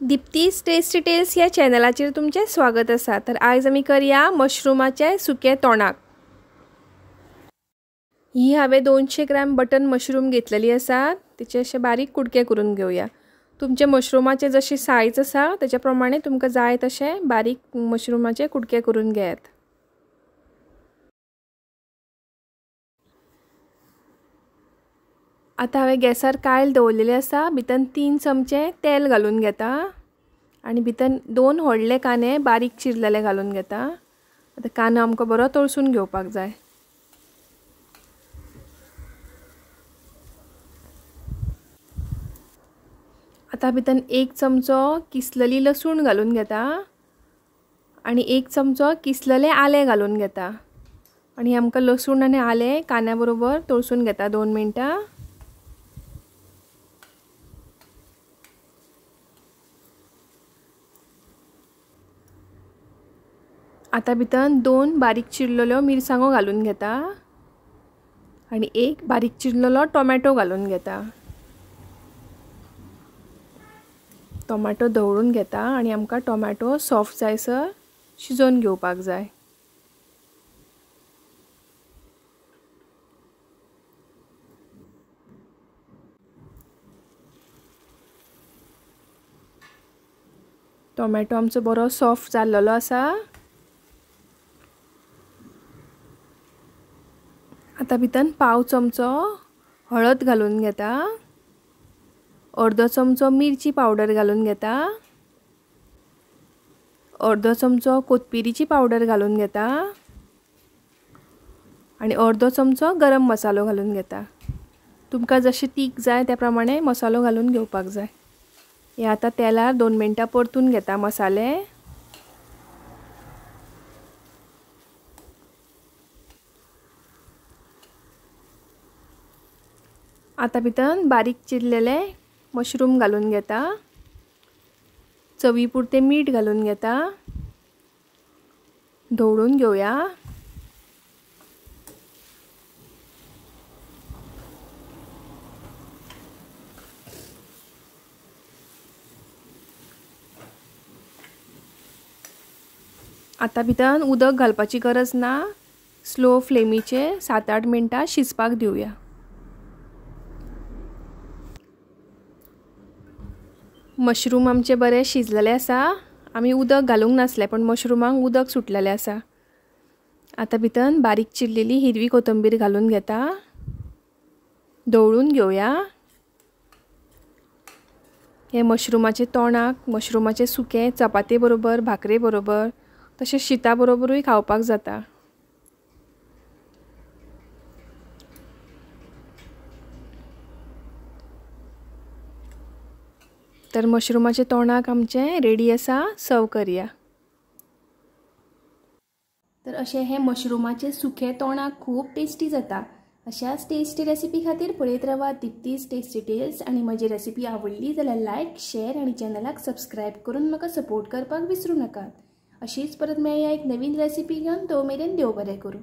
दीप्तीस tasty tales ह्या चॅनलाचेर तुमचें स्वागत आसा। तर आयज आमी करया मशरूमाचें सुकें तोणाक। ही हांवें 200 ग्राम बटन मशरूम घेतलेली आसा, तिचे अशे बारीक कुडके करून घेवया। तुमचे मशरूमाचे जशी सायज आसा तेच्या प्रमाणे तुमकां जाय तशे बारीक मशरूमाचे कुडके करून घेयात। आतां हांवें गॅसार कायल दवरलेली आसा, भितर 3 चमचे तेल घालून घेता आनी भितर 2 व्हडले कांदे बारीक चिरलेले घालून घेता। आतां कांदो आमकां बरो तळसून घेवपाक जाय। आतां भितर 1 चमचो किसलेली लसूण घालून घेता आनी 1 चमचो किसलेले आलें घालून घेता आनी आमकां लसूण आनी आलें कांद्या बरोबर तळसून घेता 2 मिनटां। आतां भितर 2 बारीक चिरलेल्यो मिरसांगो घालून घेता आनी 1 बारीक चिरलेलो टोमॅटो घालून घेता। टोमॅटो धवळून घेता आनी आमकां टोमॅटो सॉफ्ट जायसर शिजोवन घेवपाक जाय। टोमॅटो आमचो बरो सॉफ्ट जाल्लो आसा। आतां भितर 1/4 चमचो हळद घालून घेता, 1/2 चमचो मिरची पावडर घालून घेता, 1/2 चमचो कोथमिरीची पावडर घालून घेता आनी 1/2 चमचो गरम मसालो घालून घेता। तुमकां जशें तीख जाय त्या प्रमाणे मसालो घालून घेवपाक जाय। हे आतां तेलार 2 मिनटां परतून घेता मसाले। आतां भितर बारीक चिरलेले मशरूम घालून घेता, चवी पुरतें मीठ घालून घेता, धवळून घेवया। आतां भितर उदक घालपाची गरज ना, स्लो फ्लेमीचेर 7-8 मिनटां शिजपाक दिवया। मशरूम आमचे बरे शिजलेले आसा, आमी उदक घालूंक नासलें पण मशरूमाक उदक सुटलेलें आसा। आतां भितर बारीक चिरलेली हिरवी कोथंबीर घालून घेता, धवळून घेवया। हे मशरूमाचे तोणाक, मशरूमाचे सुकें चपाती बरोबर, भाकरे बरोबर, तशें शिता बरोबरूय खावपाक जाता। तर मशरूमाचे तोणाक आमचें रेडी आसा, सर्व करया। तर अशें हें मशरूमाचें सुकें तोणाक खूब टेस्टी जाता। अशाच टेस्टी रेसिपी खातीर पळयत रावा दीप्तीस टेस्टी टेल्स आनी म्हजी रेसिपी आवडली जाल्यार लायक, शेअर आनी चॅनलाक सबस्क्रायब करून म्हाका सपोर्ट करपाक विसरूं नाकात। अशीच परत मेळया एक नवीन रेसिपी घेवन, तो मेरेन देव बरें करूं।